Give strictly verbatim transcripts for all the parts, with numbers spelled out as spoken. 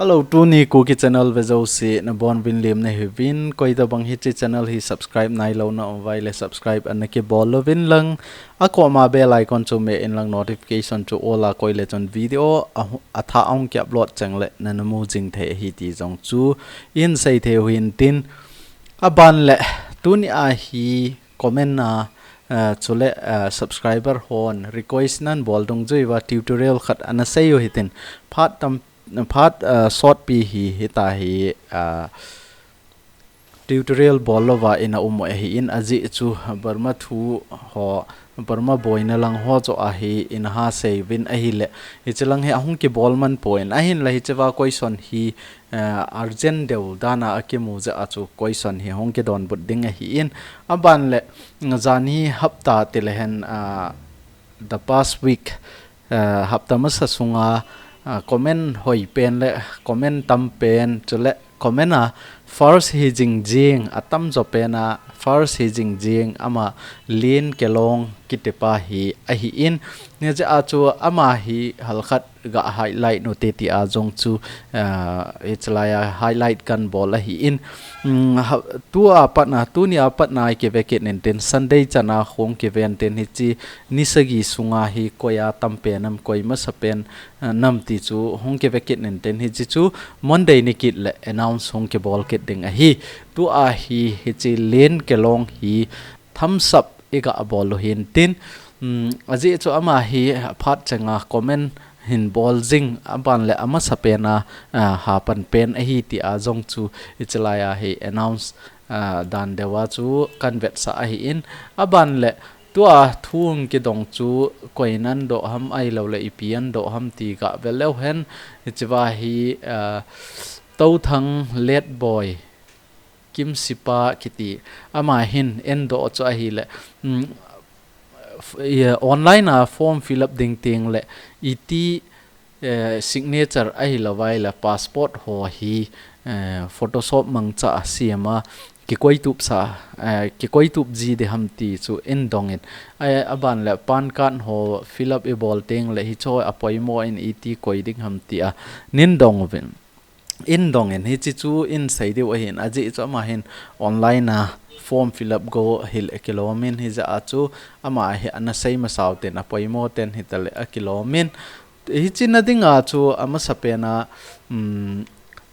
Hello, tuni Kuki channel vejouse nabonuvin lemna hiuvin, koitabang hiche channel hi subscribe nailou na um uva ahile subscribe ana kibol uvin lang, akoma bell icon chu meh in lang notification chu all a koi le chun video a, athah ahung ki upload chengle nana mu jing thei ahi ti jong chu ihin sei thei u hintin, aban le tuni a hi comment a, eh, chule, eh, subscriber hon request nan bol dungjui uva tutorial khat ana sei u hitin, phat tam, phat, eh, sotpi hi hita hi, eh, tutorial bol louva ina um u ahin, ajeh chu Burma thu ho, Burma boina lang ho chu ahi ina ha sei uvin ahile, hiche lang hi ahung kibol man poi, ahinla hicheva question hi, eh, urgent deu dana akimu jeh a chu question hi hung kidonbut ding ahin, aban le, mm, jan hi hapta tile hen, ah, the past week, eh, hapta masa sunga, ah, comment hoi pen le comment tam pen, chule comment a first hi jing jing, atamjo pen a first hi jing jing ama Lin Kelong kitipa hi ahin, hijeh a chu ama hi halkhat ga highlight u hite tia jong chu, ah, hichelai a highlight kan bol ahin, mm, ha, tua patna, tuni a patna i kive kit intin Sunday chana hung kiven tin hiche ni sagi sunga hi koi a tam pen am, koi masa pen, ah, nam ti chu hung kive kit intin hiche chu Monday ni kit le announce hung kibol kit ding ahi. Tua hi hiche Lin Kelong hi thumbs up i ga bol u hintin, um, ajeh chu ama hi phat chenga comment hin bol jing, aban le amasa pen a, ah, hapan pen ahi tia jong chu hichelai a hi announce, ah, dan deu a chu kan vetsah ahin, aban le tua thu hung kidong chu koi nan doh ham ahilou le ipi an doh ham ti ga ve leu hen, hicheva hi, ah, Touthang Letboi Kimsipa kiti, ama hin en doh chu ahile, um, f-, eh, online a form fill up ding teng le iti, eh, signature ahilou vai le passport ho hi, eh, Photoshop mangcha a siam a kikoi tup sa, eh, kikoi tup ji ding ham ti chu in dong in, eh, aban le pan card ho fill up i bol teng le hiche a poimo in iti koi ding ham tia nin dong uvin. In dong in hiche chu in sei diu ahin, ajeh chu ama hin online a form fill up go hile kilom in, hijeh a chu ama hi ana sei masa u tin apoimo ten hitale akilom in. Hiche na dinga chu amasa pen a, um,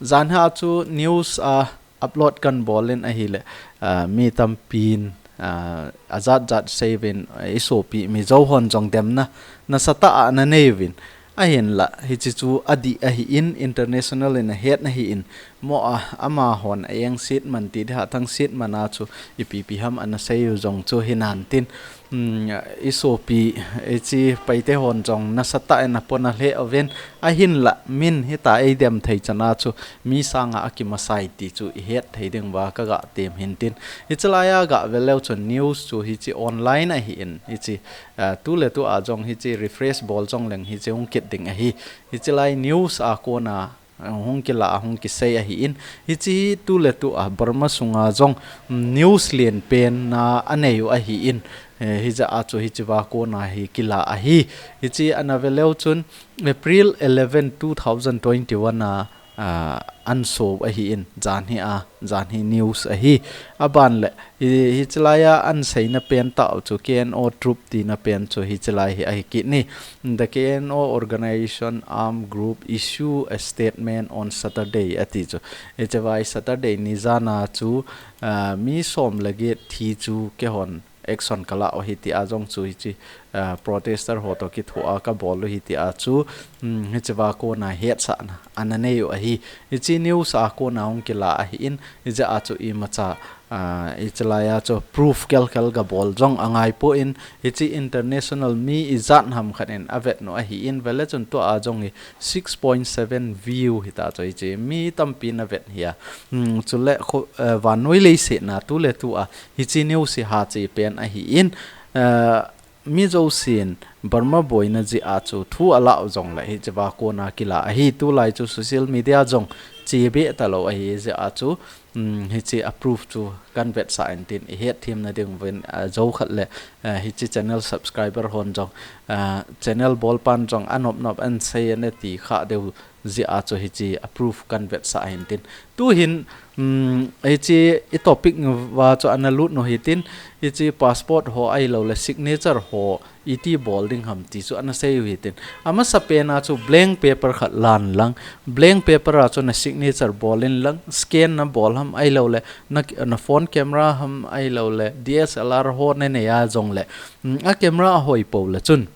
jan hi a chu news a upload kan bol in ahile, ah, mi tampin, ah, ajat jat sei uvin, ah, i sopi Mizo hon jong demna nasatah a ana nei uvin. Ahinla, hiche chu adih ahin, international in ahet ahin, mo a, amahon a engset man ti ding, hatang set man a chu ipi ipi ham ana sei u jong chu hinantin, um, i sopi, hiche Paite hon jong nasatah in apona lheh uvin, ahinla, min hita eidem thei chan a chu mi sanga akimasai ti chu ihet thei ding uva kaga tem hintin. Hichelai a ga ve leu chun news chu hiche online ahin, hiche, ah, tuletu a jong hiche refresh bol jong leng hiche hung kit ding ahi. Hichelai news a kona, ah, hung kila, hung kisei ahin. Hiche tuletu a Burma sunga jong, mm, news len pen na anei u ahin. Eh, hijeh a chu hicheva kona hi kila ahi. Hiche ana ve leu chun April eleven, two thousand twenty-one a, ah, an so ahin, jan hi a, jan hi news ahi. Aban le, hi, hichelai a an seina pen tah u chu K N O troop tina pen chu hichelai hi ahi kit ni. The K N O organization armed group issue a statement on Saturday ati chu. Hicheva hi Saturday ni jan a chu, ah, mi som le get thi chu keihon action kala u ahi tia jong chu hiche, ah, protester ho toh kithoa kabol u ahi tia chu, um, hicheva kona hetsahna ana nei u ahi. Hiche news a kona hung kila ahin, hijeh a chu imacha, ah, hichelai a chu proof kelkel gabol jong angai poi, hiche international mi ijat ham khat in avet u ahin, vele chun tua jong hi six point seven view hita chu hiche mi tampi in avet hi a. Um, chule kho, eh, vannoi leiset na tuletu a hiche news hi hache pen ahin, eh, mi jousen Burma boina jeh a chu thu alah u jongle hicheva kona kila ahi, tulai chu social media jong chebeh talou ahi jeh a chu, um, hiche a proof chu kan vetsah intin, i hetthem na ding uvin, a, jou khat le, a, hiche channel subscriber hon jong, a, channel bolpan jong anop nop an sei ana ti kha deu jeh a chu hiche a proof kan vetsah intin. Tuhin, um, hiche i topic uva chu ana lut u hitin, hiche passport ho ahilou le signature ho iti bol ding ham ti chu ana sei u hitin. Amasa pen a chu blank paper khat lan lang, blank paper a chu na signature bol in lang, scan na bol ham ahilou le, na, na phone camera ham ahilou le, D S L R ho na nei a jong le, um, a camera a hoi pou le chun,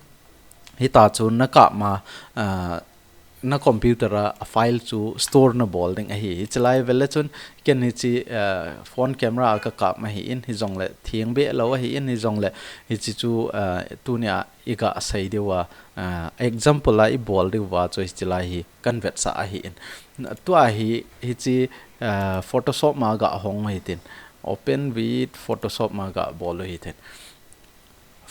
hita chu na kap ma, a, na computer a, a file chu store na bol ding ahi. Hiche lai vele chun ken hiche, a, phone camera a ka kap ma ahin, hijong le theng be lou ahin, hijong le hiche chu, a, tunia i ga sei diu a, a, example a i bol diu va chu hiche lai hi kan vetsah ahin. Tua hi, hiche, a, Photoshop ma ga hong u hitin. Open with Photoshop ma ga bol u hitin.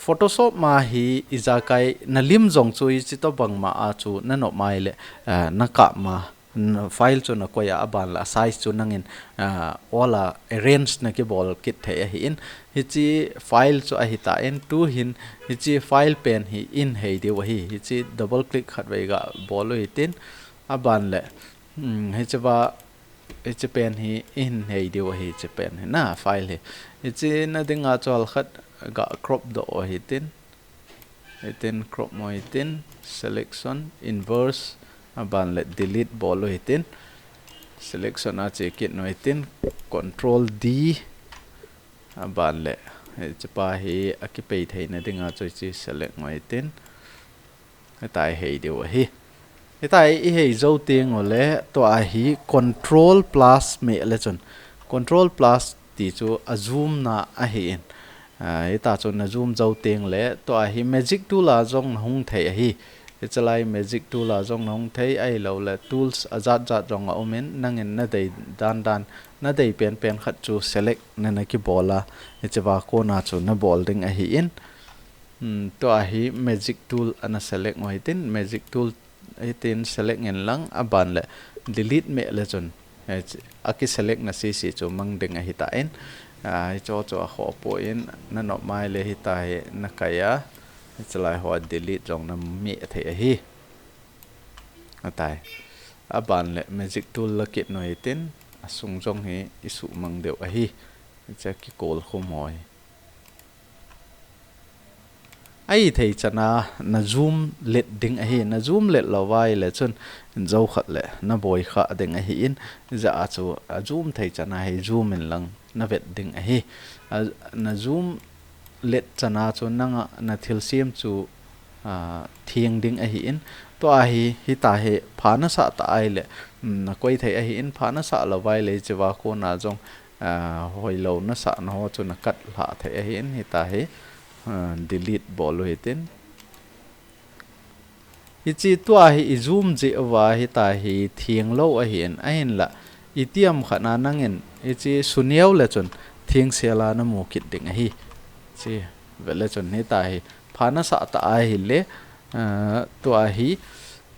Photoshop ma hi ijakai na lim jong chu hiche tobang ma a chu na nop mai le, a, na kap ma, n-, file chu na koi a, aban le a size chu nangin, a, ol a arrange na kibol kit thei ahin. Hiche file chu ahitan, tuhin hiche file pen hi i hin hei diu ahi. Hiche double click khat vei ga bol u hitin, aban le, um, hiche va, hiche pen hi i hin hei diu ahi, hiche pen hi na file hi. Hiche na ding a chu hal khat ga crop doh u hitin. Hitin crop mo hitin, selection, inverse, aban le delete bol u hitin. Selection a che kit u hitin, control D, aban le, hiche pa hi a kipei thei na ding a chu hiche select u hitin. Hitia i hei diu ahi. Hitia i hei jou teng u le, tua hi control plus meh le chun. Control plus ti chu a zoom na ahin. A, hita chu na zoom jou teng le, tua hi magic tool a jong na hung thei ahi. Hiche lai magic tool a jong na hung thei ahilou le, tools a jat jat jong a um in, nangin na dei dan dan, na dei pen pen khat chu select na na kibol a, hiche va kona chu na bol ding ahin. Hmm, tua hi magic tool ana select u hitin, magic tool hitin select in lang, aban le delete meh le chun, eh, a ki select na sisi chu mang ding ahitan, a, hiche chu a khoh poi, na nop mai le hita hi na kai a, hiche lai ho a delete jong na meh thei ahi. Atai. Aban le magic tool la kit u hitin, a sung jong hi i suh mang diu ahi. Hiche a kikol khum ho hi. Ahithei chan a na zoom let ding ahi, na zoom let lou vai le chun jou khat le na boi kha ding ahin, hijeh a chu a zoom thei chan a hi zoom in lang na vet ding ahi. A, na zoom let chan a chu nang a na thilsem chu, a, theng ding ahin, tua hi, hita hi pha na sah ta ai le, um, na koi thei ahin, pha na sah lou vai le hiche va kona jong, a, hoilou na sah na ho chu na kat lha thei ahin, hita hi, a, delete bol u hitin. Hiche tua hi i zoom jeh uva hita hi theng lou ahin, ahinla, itiham khat na nangin, hiche suneo le chun thengsel a na mu kit ding ahi. Hiche vele chun hita hi pha na sah ta ahile, a, tua hi,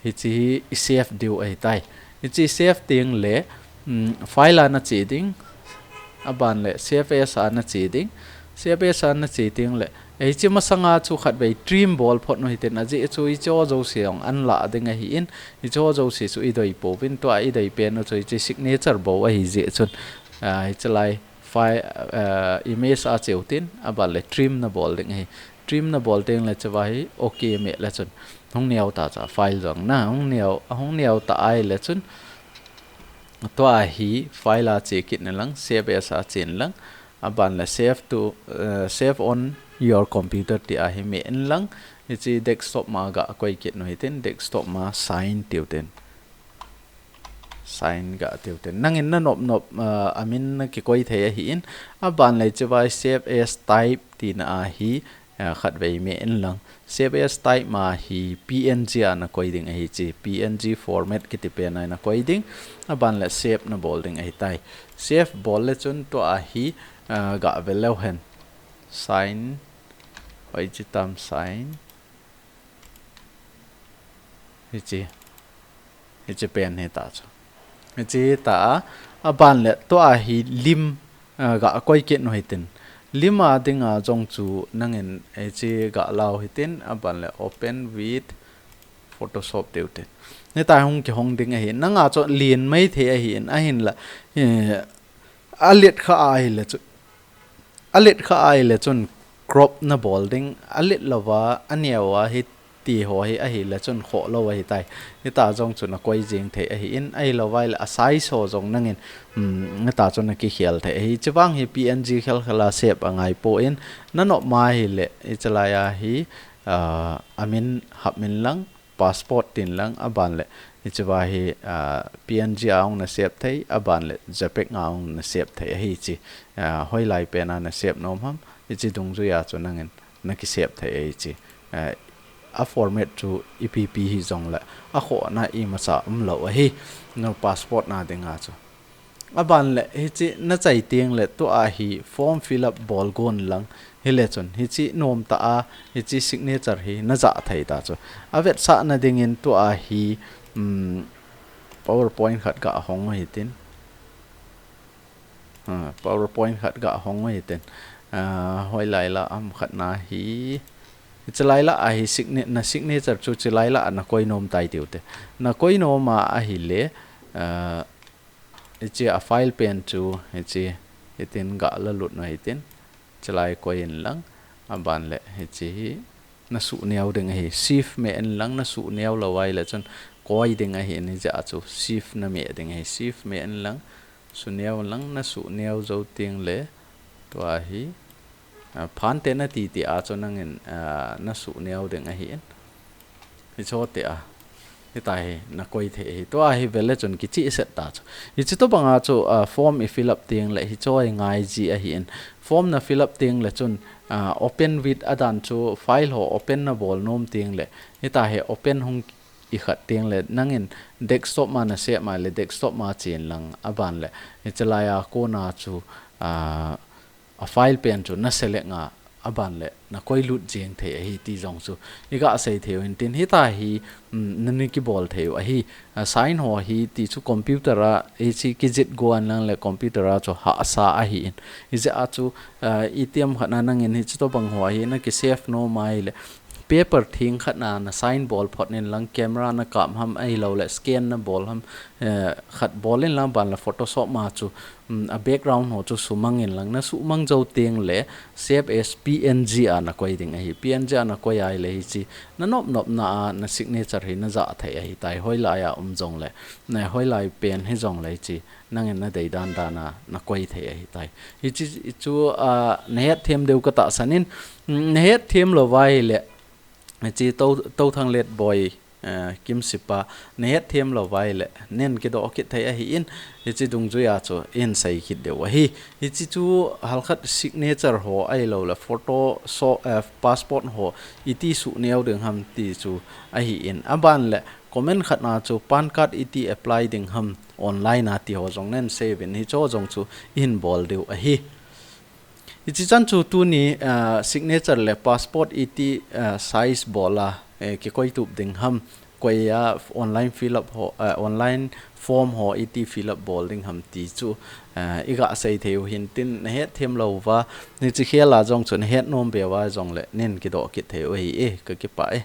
hiche hi i save diu ahitai. Hiche i save teng le, um, file a na che ding, aban le save as a na che ding. Save as a na che teng le, eh, hiche masanga chu khat vei trim bol phot u hitin, ajeh chu hiche ho jouse jong an la ding ahin, hiche ho jouse chu i dei pouvin, tua i dei pen u chu hiche signature bou ahi jeh chun, a, hiche lai file, a, image a che u tin, aban le trim na bol ding ahi. Trim na bol teng le hiche va hi ok meh le chun hung neo ta cha, file jong na hung neo, hung neo ta ai le chun, tua hi file a che kit in lang, save as a che in lang, aban le save to, eh, save on your computer ti a hi meh in lang, hiche desktop ma ga koi kit u hitin, desktop ma sign tiu tin. Sign ga tiu tin. Nangin na nop nop, eh, a min na kikoi thei ahin, aban le hiche va save as type tina a hi, a, khat vei meh in lang. Save as type ma hi P N G a na koi ding ahi, hiche P N G format kiti pen a na koi ding. Aban le save na bol ding ahitai. Save bol le chun tua hi, a, ga ve leu hen. Sign, oi, hiche tam sign. Hiche. Hiche pen hita chu. Hiche hita a, Aban le tua hi lim, ah, ga koi kit u hitin. Lim a dinga jong chu nangin hiche ga lau hitin, aban le open with Photoshop tiu tin. Hitia hung kihong ding ahi. Nanga chu lien mai thei ahin, ahinla, eh, alet kha ahile chu, alet kha ahile chun crop nabol ding, alet louva, aneo a hiti ho hi ahile chun khoh lou ahitai. Hitia jong chu nakoi jing thei ahin, ahilou vangle a size ho jong nangin, um, hitia chu nakikhel thei ahi. Hiche vang hi P N G khelkhel a save angai poi, nanop ma ahile, hiche lai a hi, ah, amin hap in lang, passport tin lang, aban le, hiche va hi, ah, P N G a hung na save thei, aban le JPEG a hung na save thei ahi hiche, ah, hoilai pen a na save nom ham, hiche dungjui a chu nangin naki save thei ahi hiche, ah, a format chu ipi pi hijongle, akhohna imacha umlou ahi, na passport na dinga chu. Aban le, hiche nachai teng le tua hi form fill up bol gon lang, hile chun, hiche nom tah a, hiche signature hi najah thei ta chu. Avetsahna dingin tua hi, um, PowerPoint khat ga hong u hitin. Ah, PowerPoint khat ga hong u hitin. Ah, hoilai la ham khat na hi. Hiche lai la a hi signa-, na signature chu hiche lai la a nakoi nom tai tiu te. Nakoi nom a ahile, ah, hiche a file pen chu, hiche, hitin ga la lut u hitin. Hiche lai koi in lang, aban le, hiche hi, nasuh neo ding ahi. Shift meh in lang, nasuh neo lou vangle chun koi ding ahin, hijeh a chu shift nameh ding ahi. Shift meh in lang, suh neo in lang, nasuh neo jou teng le, tua hi, ah, phante nati ti a chu nangin, ah, nasuh neo ding ahin. Hiche te a. Hitia hi nakoi thei ahi. Tua hi vele chun kichihset ta chu. Hiche tobang a chu, ah, form i fill up teng le hiche hi ngai ji ahin. Form na fill up teng le chun, ah, open with adan chu file ho open nabol nom teng le. Hitia hi open hung i khat teng le nangin desktop ma na save ma le desktop ma chen lang aban le. Hiche lai a kona chu, ah, a file pen chu na select nga, aban le nakoi lut jeng thei ahi ti jong chu iga sei thei u hitin. Hitia hi, um, nani kibol thei u ahi. Ah, sign ho hi ti chu computer a, hiche kijih gon lang le computer a chu hahsa ahin. Hijeh a chu, ah, itiham khat na nangin hiche tobang ho hi naki save nom ahile, paper theng khat na na sign bol phot in lang, camera na kap ham, ahilou le scan nabol ham, eh, khat bol in lang, aban le Photoshop ma chu, um, a background ho chu sumang in lang, nasuhmang jou teng le save as P N G a nakoi ding ahi. P N G a nakoi ahile hiche nanop nop na a na signature hi najah thei ahitai, hoilai a um jongle, na hoilai pen hijongle hiche nangin nadei dan dan a nakoi thei ahitai. Hiche chu, ah, nahet them diu katahsan in, um, nahet them lou vangle, hiche Tou-, Touthang Letboi, eh, Kimsipa, nahet them lou vangle, nei kidoh kit thei ahin, hiche dungjui a chu ihin sei kit diu ahi. Hiche chu halkhat signature ho ahilou le photo, so, eh, passport ho iti suh neo ding ham ti chu ahin. Aban le comment khat na chu PAN card iti apply ding ham online a ti ho jong nei sei uvin, hiche ho jong chu ihin bol diu ahi. Hiche chan chu tuni, ah, signature le passport iti, ah, size bol a, eh, kikoi tup ding ham, koi a online fill up ho, ah, online form ho iti fill up bol ding ham ti chu, ah, iga sei thei u hitin, nahet them lou uva, hiche khel a jong chu nahet nom be uva jongle nei kidoh kit thei u ahi e, kakipah e.